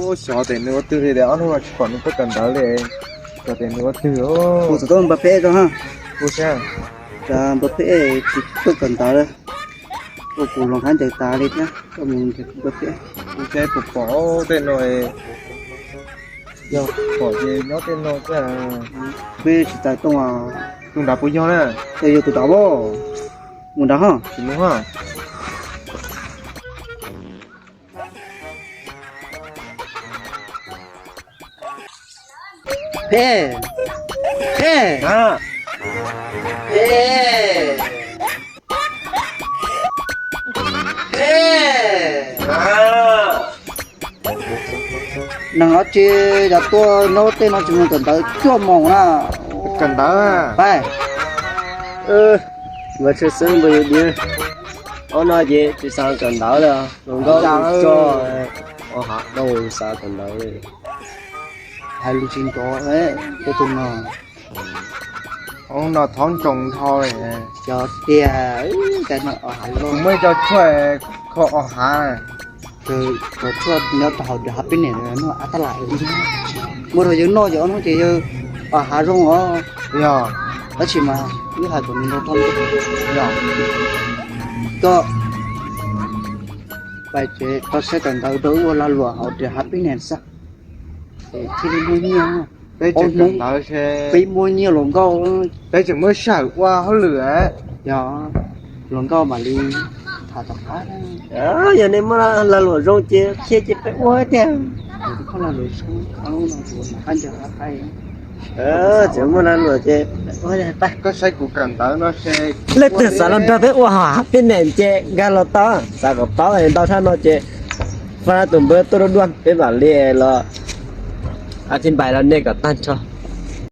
Xyov tias nws ua twg li, ob hnub no tsis pom nws tuaj kawm ntawv li. Xyov tias nws ua twg. Kuv txawm tuaj npawg Phem tso ha. Kuv saib, npawg Phem tsis tuaj kawm ntawv li. Ua kuv hloov qab ncaws tas li thiab, koj mus nrhiav kuv npawg Phem. Kuv saib puas pom tej no. Yog pom ces nyob tej no xwb. Peb tsis txais tooj. Tus nrad puas yog na? Yog tus nrad, mus nrad ho. Tsis mus ho. Phem, Phem, Phem, Phem. Neeg dab tsi yog tuaj nyob tej no tsis mus kawm ntawv cuaj moos na? Kawm ntawv. Pab, mas tshwj xeeb npawg yawg Diab, ob no ces tsis xav kawm ntawv li, hluas nkauj tso, o hav dau xav kawm ntawv li. Hais lus tsis nrov, tej tus no, o no thov ntsoov dhau li. Xyov tiag, kuv muaj ib co tshuaj kho o hav. Cov tshuaj nyob rau hauv happy net no ab tab lam, muaj rau yawg noj ces ob hnub ces yawg o hav zoo os. Yog, tab sis mas wb hais kom nws nrog tau, yog, koj pais tsev tau saib kawm ntawv rau wb ua lag luam hauv happy net xwb, thiaj li muaj nyiaj. Peb tseem muaj nyiaj hluas nkauj, peb tseem muaj sij hawm ua hauj lwm. Yog, hluas nkauj mam li tham tom qab. Yog nej muaj lag luam zoo ces qhia ces peb ua tiag. Tseem muaj lag luam ces, koj saib kuv kawm ntawv no, leej twg xav los nrog peb ua hauv happy net ces nkag los tau, xav kom paub ntau tshaj no ces faj tus npawb tuaj dua dua peb mam li los a thi npais los nej kom tag nrho.